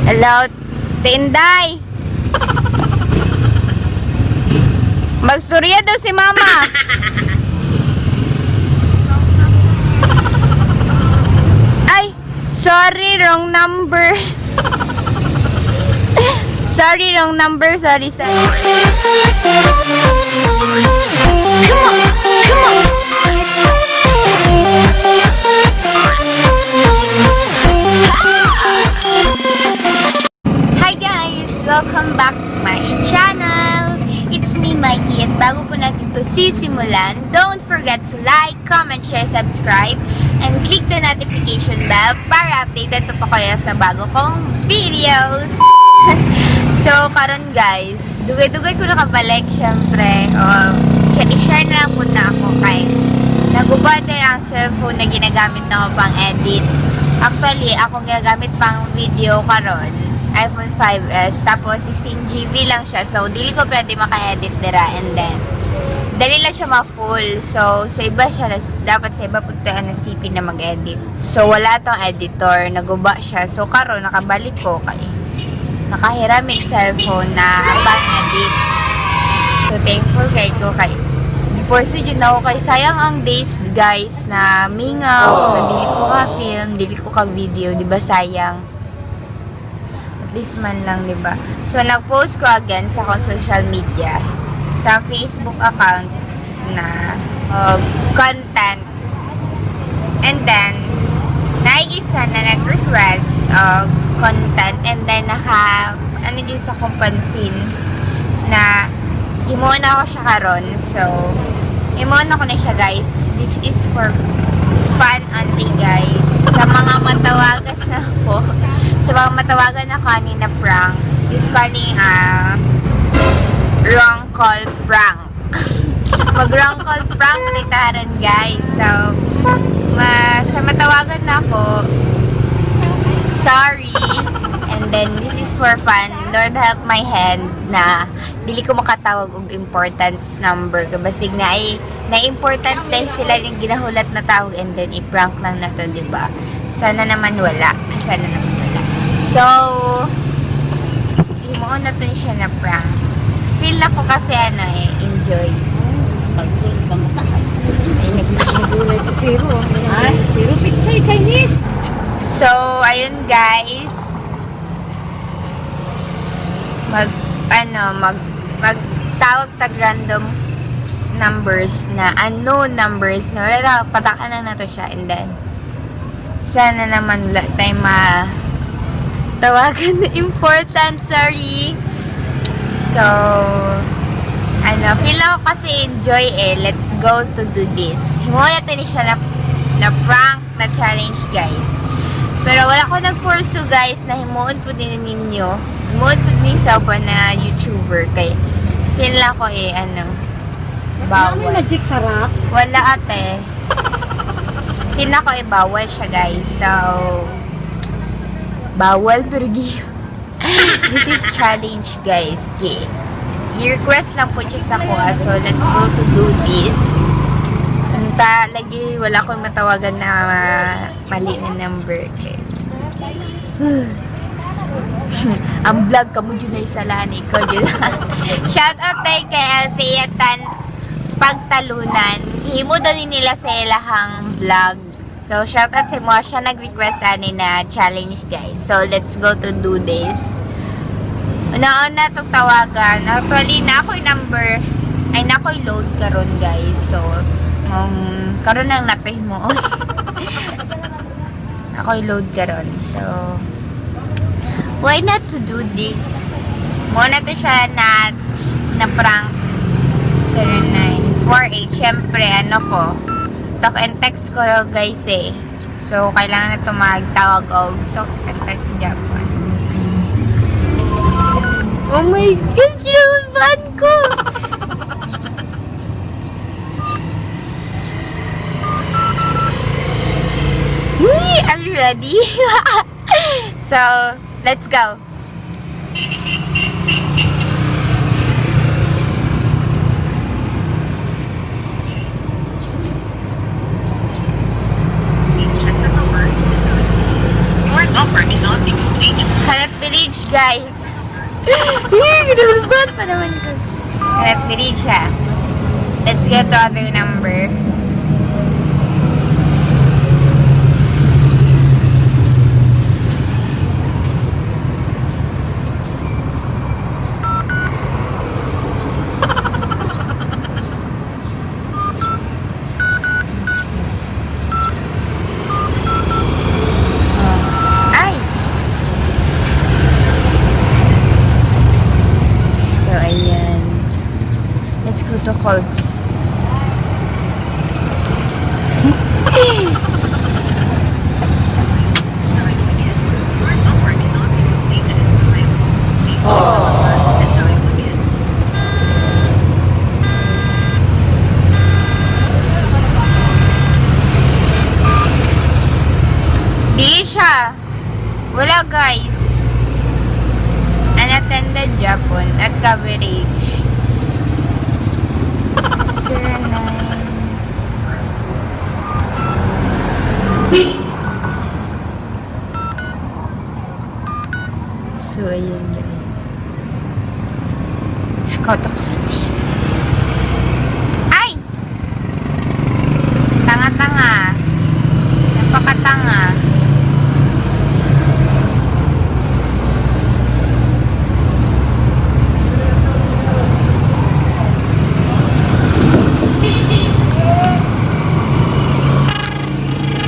Hello, Tinday. Magstorya daw si Mama. Ay, sorry, wrong number. Sorry, wrong number. Sorry, sorry. Come on, come on. Hi guys! Welcome back to my channel! It's me, Mikey, at bago po natin to sisimulan, don't forget to like, comment, share, subscribe, and click the notification bell para updated pa po kayo sa bago kong videos! So, karon guys, dugay-dugay ko nakabalik, syempre. Oh, i-share na lang po na ako kay nagubad eh ang cellphone na ginagamit na ako pang edit. Actually, ako ginagamit pang video karon, iPhone 5S. Tapos, 16 GB lang siya. So, dili ko pwede maka-edit dira. And then, dali lang siya ma-full. So, sa iba siya, dapat sa iba po ito ang CP na mag-edit. So, wala tong editor. Naguba siya. So, karon nakabalik ko kay nakahiramig cellphone na pang-edit. So, thankful kay ko kay pursue yun ako kay sayang ang days guys na mingaw, na dili ko ka film, dili ko ka video, di ba sayang? At least man lang, di ba? So, nag-post ko again sa akong social media, sa Facebook account na content. And then, naisa na nag-request og content and then naka, ano dyan sa akong pansin na himuon ako siya karon. So, himuon ako na siya, guys. This is for fun only, guys. Sa mga matawagan na ako, sa mga matawagan ako kanina prank, this calling wrong call prank. Mag wrong call prank ni Taran, guys. So, sa matawagan na ako, sorry. And then, this is for fun. Lord help my hand na dili ko makatawag og importance number. Kabasig na ay na important din sila yung ginahulat na tawag and then i-prank lang na to, di ba? Sana naman wala. Sana naman wala. So, himuon na to siya na prank. Feel na ko kasi ano eh, enjoy. Ay, nagpa Zero. Zero picture Chinese. So, ayun guys. Mag, ano, magtawag tag random numbers na unknown numbers na wala na, patakan lang na to siya and then sana naman wala tayong ma tawagan na important, sorry. So, ano, feel ako kasi enjoy eh. Let's go to do this. Himuha na to ni siya na prank, na challenge, guys. Pero wala ko nag-pursue, guys, na himuon po din ninyo. Himuon po din sa pa na YouTuber. Kay, feel ako eh, ano, Bawal. bawal. Magic sarap. Wala ate. Feel ako eh, bawal siya guys. So, bawal pero this is challenge guys. Okay. I-request lang po siya sa kuha. So, let's go to do this. Anta, lagi wala akong matawagan na mali na number. Okay. Ang vlog kamo dyan na isalaan ikaw dyan. Shout out tayo kay Althea Tan Pagtalunan. Himo daw ni nila sa ilahang vlog. So, shout out sa mo. Siya nag-request ani na challenge, guys. So, let's go to do this. Una-una itong tawagan. Actually, na ako'y number. Ay, na ako'y load karon guys. So, karon lang napay mo. Ako'y load karon. So, why not to do this? Muna to siya na prank 0948. Siyempre, ano ko, talk and text ko guys eh. So, kailangan na ito magtawag og talk and text Japan. Oh my God! Kinabahan ko! Wee! Are you ready? So, let's go. Your number cannot be completed. Halat bili guys. Ginulbat pa naman ko. Cannot be reached siya. Let's get to other number. Ay! So, ayan. Let's go to Colgis. Dili siya. Wala, guys. Unattended Japon at coverage. 09. So, ayan, guys. Let's go to Coldis. Ay! Tanga-tanga. Napakatanga.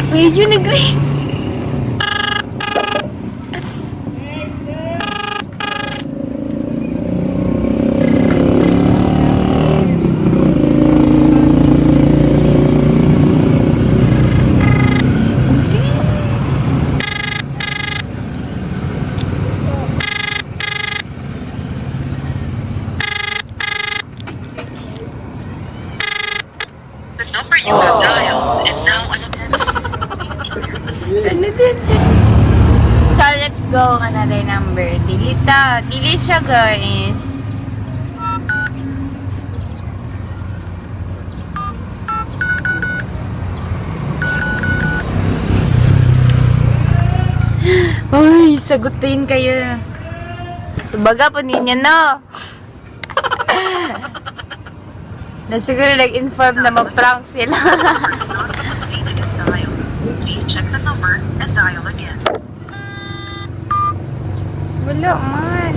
Wait, yun nag-ring. The number you have dialed is now unattended. Ano din? So, let's go another number. Delete ta. Delete siya, guys. Uy, sagutin kayo. Tubaga po ninyo, no? Na siguro nag-inform na ma-prank sila. Number cannot be completed if dialed. Please check the number and dial again. Wala man.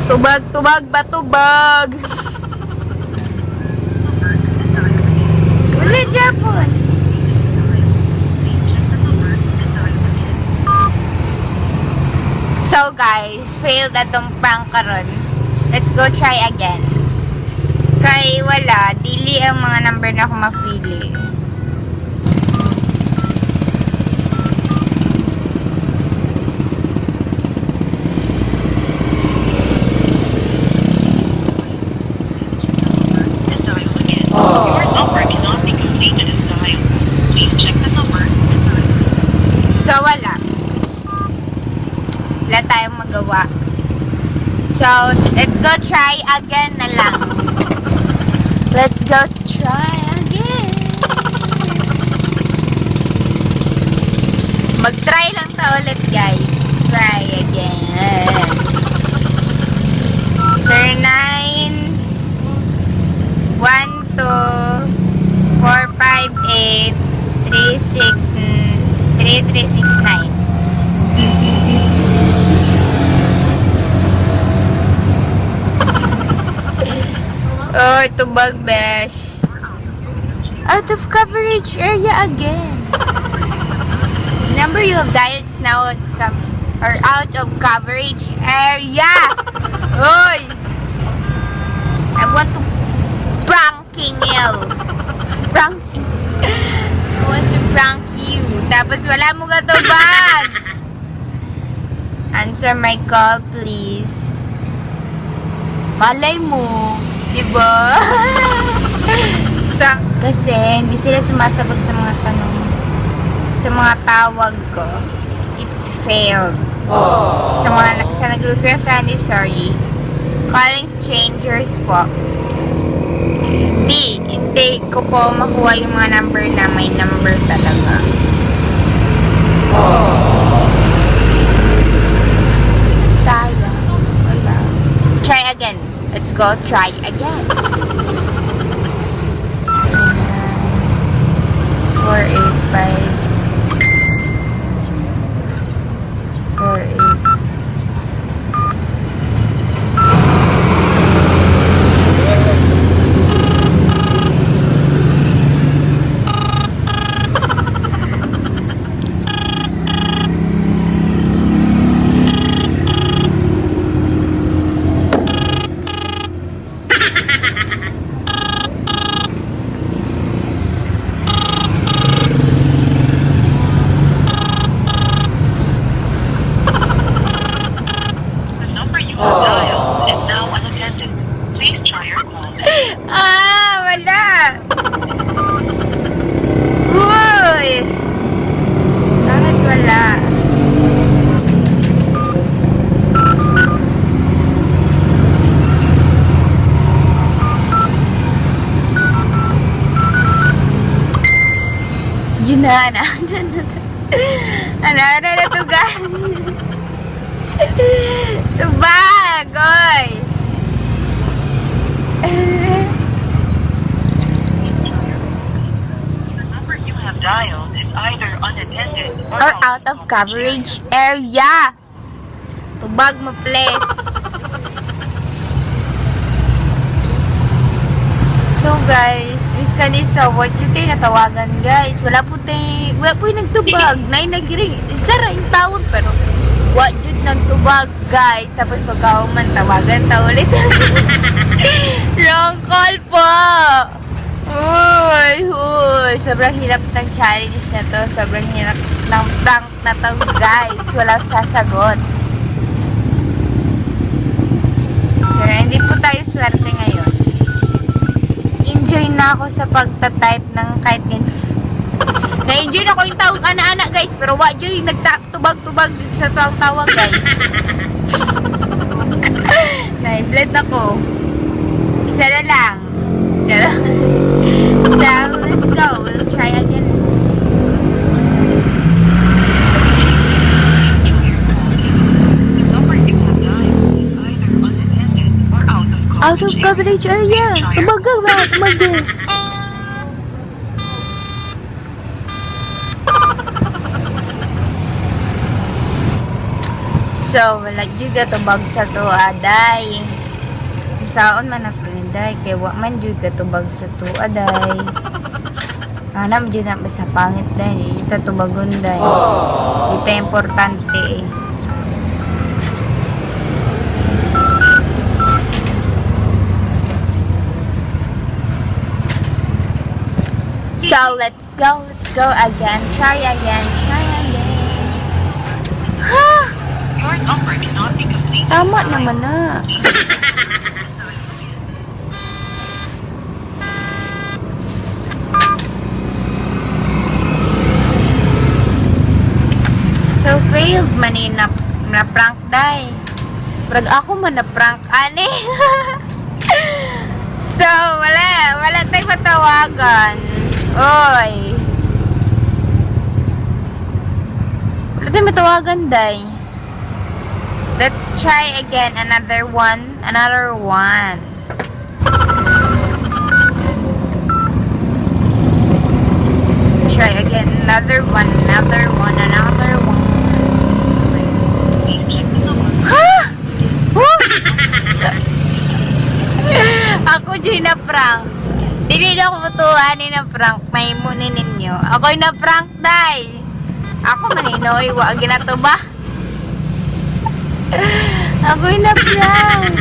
Tubag, tubag, batubag. Number and dial again. Wala, Japon. Please check the number and dial again. So guys, failed atong prank karon. Let's go try again. Kay wala, dili ang mga number na ako mapili. And dial again. Your number cannot be completed if dialed. Please check the number and dial again. So wala. Wala tayong magawa. So, let's go try again na lang. Let's go to try again. Mag-try lang ta ulit, guys. Try again. Sir, 9 1, 2 4, 5, 8 3, 6, 3, 3, 6, 9. Oh, tubag, besh. Out of coverage area again. Number you have dialed is now out or out of coverage area. Oy! I want to pranking you. Pranking. I want to prank you. Tapos wala mo katubag. Answer my call, please. Malay mo, di ba? So, kasi hindi sila sumasagot sa mga tanong. Sa mga tawag ko, it's failed. Sa mga sa nag-request sa akin, sorry. Calling strangers po. Hindi, hindi ko po makuha yung mga number na may number talaga. Sayang. Wala. Try again. Let's go try again. 4, 8, 5, 4, 8. The number you have dialed is now unattended. Please try your call. Ah, wala. Uy! Bakit wala? Yun na, ana. Ana, ana na to, guys. Tubag, oy. The number you have dialed is either unattended Or out of coverage area. Tubag mo, please. So guys, miss ka ni sa what you tay natawagan, guys. Wala po tay, wala po yung nagtubag. Nay nagring, isa ra yung tawag pero what jud nagtubag, guys. Tapos pagkauman tawagan ta ulit. Wrong call po. Uy, uy. Sobrang hirap ng challenge na to. Sobrang hirap ng prank na to, guys. Walang sasagot. So, hindi po tayo swerte ngayon. Enjoy na ako sa pagta-type ng kahit ganyan. Na-enjoy na ko yung tawag ana-ana, guys. Pero wa joy nagtubag-tubag sa tuwang tawag, guys. Na-blend ako. Isa na lang. Charot. So, let's go. We'll try again. The number you have dialed is either unattended or out of coverage. Out of coverage area. Tumagal ba? Tumagal. So, wala juga tubag sa tuwa, day. Saon man ako ni day, kay wa man juga tubag sa tuwa, day. Ana mo na basta pangit day, di ta tubagon day. Di ta importante eh. So, let's go again. Try again, try again. Ha! Your number cannot be completed. Tama naman na. So, failed man eh, na prank day. Prag ako man na prank ani. So, wala. Wala tayong matawagan. Oy. Wala tayong matawagan, day. Let's try again. Another one. Another one. Try again. Another one. Another one. Another one. Please check the number. Ha? Huh? Ako dyan na prank. Dili na ako matuwa ni na prank. May muni ninyo. Ako na prank, day. Ako maninoy. Wa ginato ba? Ako na prank.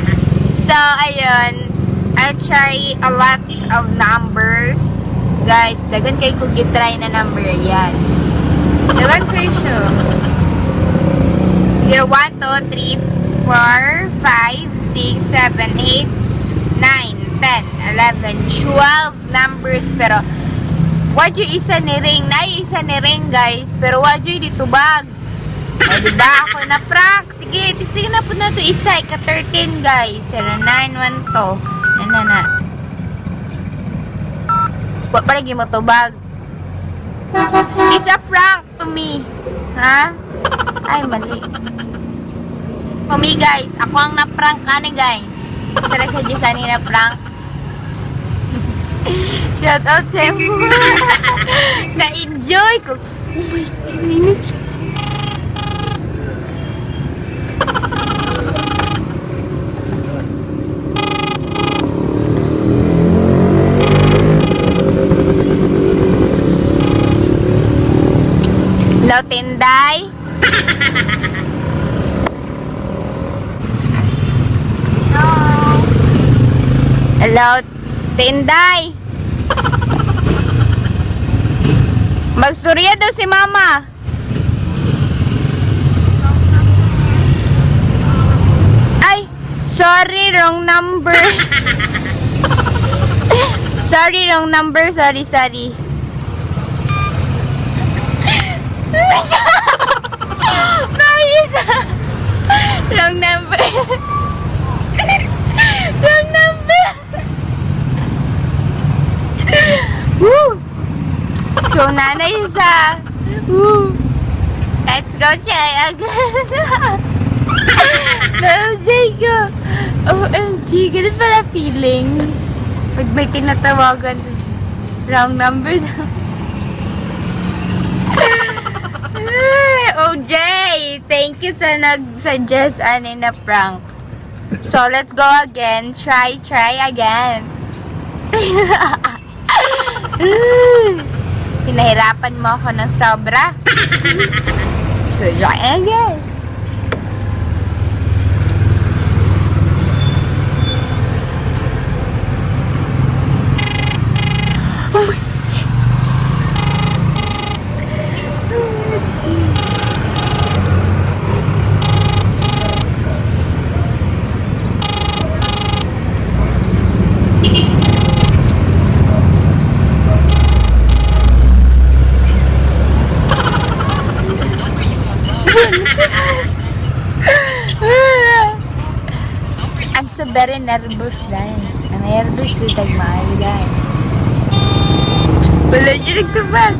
So, ayun. I'll try a lot of numbers. Guys, dagan kay ko gitry na number. Yan. Dagan kayo siya. 0, 1, 2, 3, 4, 5, 6, 7, 8, 9, 10, 11, 12 numbers. Pero, wadyo isa ni ring. Nay, isa ni ring, guys. Pero wadyo ditubag. O, diba? Ako na prank. Sige, testingin na po na ito isa. Ika-13, guys. 0912. Na, na, na. Wa pa lagi mo tubag. It's a prank to me. Ha? Ay, mali. For me, guys. Ako ang na-prank ani, guys. Sila sa Gisani na prank. Shout out sa mo. Na-enjoy ko. Oh my God, Hello, Tinday. Hello, Tinday. Magsurya daw si Mama. Ay, sorry, wrong number. Sorry, wrong number. Sorry, sorry. Nice! Wrong number. Wrong number. Woo! So, nanay isa. Woo! Let's go try again. No, Jacob. OMG, ganun pala feeling. Pag may tinatawagan, tas wrong number na. Ay, OJ, thank you sa nag-suggest ani na prank. So, let's go again. Try, try again. Pinahirapan mo ako ng sobra. Try again. Oh my. I'm so very nervous dahil. Ang nervous na tagmahal dahil. Wala siya nagtubag.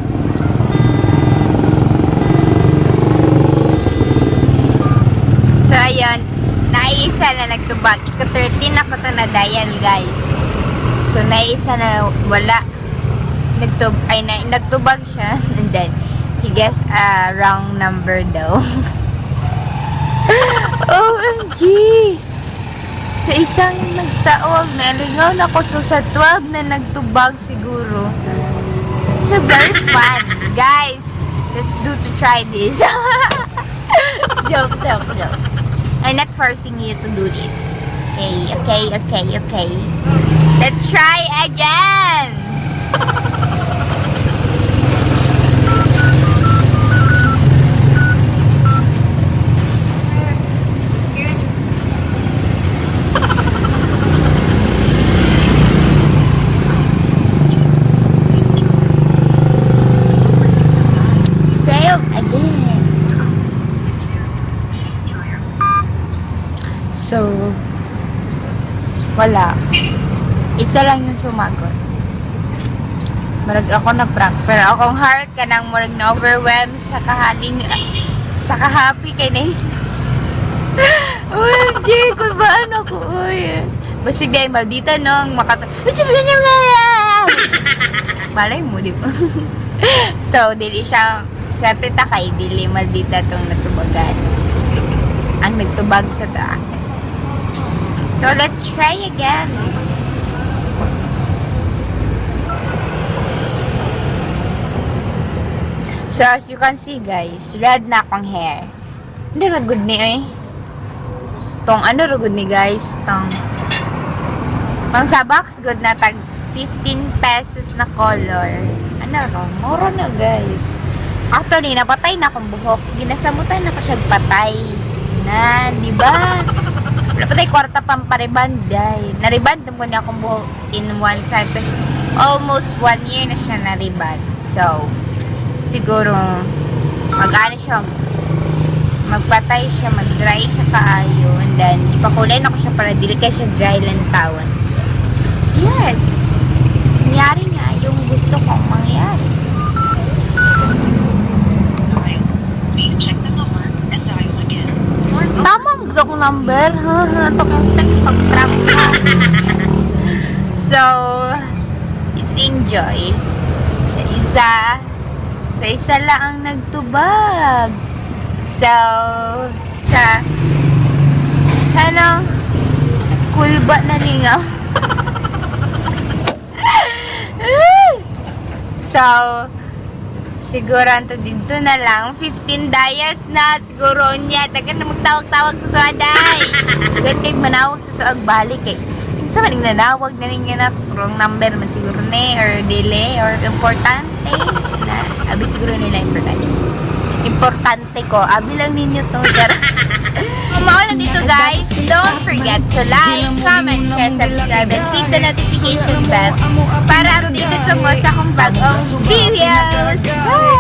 So, ayun. Naiisa na nagtubag. Ika-13 ako to na dial, guys. So, naiisa na wala. Ay, nagtubag siya. And then, he guessed a wrong number daw. OMG! Sa isang nagtaog, naligaw na ko. So, sa 12 na nagtubag siguro. It's a very fun. Guys, let's do to try this. Joke, joke, joke. I'm not forcing you to do this. Okay. Let's try again! Failed again. So, wala. Isa lang yung sumagot. Murag ako na prank. Pero akong heart kanang murag na overwhelm sa kahaling sa kahappy kay na. OMG, kung ba ano ko, uy. Basig day, maldita nung makata... Malay mo, di ba? So, dili siya, sa tita kay, dili maldita tong natubagan. Ang nagtubag sa ta. So, let's try again. So, as you can see, guys, red na akong hair. Hindi, ragod ni eh. Tong ano, ragod ni guys. Tong, pang sa box, good na tag 15 pesos na color. Ano ro? Moro na, guys. Actually, napatay na akong buhok. Ginasamutan na ko siya patay. Na, di ba? Wala patay kwarta pang pariband, day. Nariband mo niya akong buhok in one time. Tapos, almost one year na siya nariband. So, siguro, mag-ano siya, Magpatay siya, mag-dry siya kaayo. And then, ipakulay na ko siya para dili kay siya dry lang tawon. Yes! Nangyari nga yung gusto kong mangyari. Dial. Please check the number and dial again. Your number Tama ang gusto kong number. Ha, ha, ito kong text pag-trap. So, it's enjoy. Sa isa lang ang nagtubag. So, siya, anong kulba na lingaw. So, siguro anto dito na lang. 15 dials na siguro niya. Tagan na magtawag-tawag sa tuwa, day. Tagan kay manawag sa tuwag balik eh. Sa maning nanawag na rin na wrong number man siguro ni or delay or importante na abi siguro nila importante. Importante ko. Abi lang ninyo to. Charot. Mao lang dito, guys. Don't forget to like, comment, share, subscribe, and click the notification bell para updated ka mo sa akong bagong videos. Bye!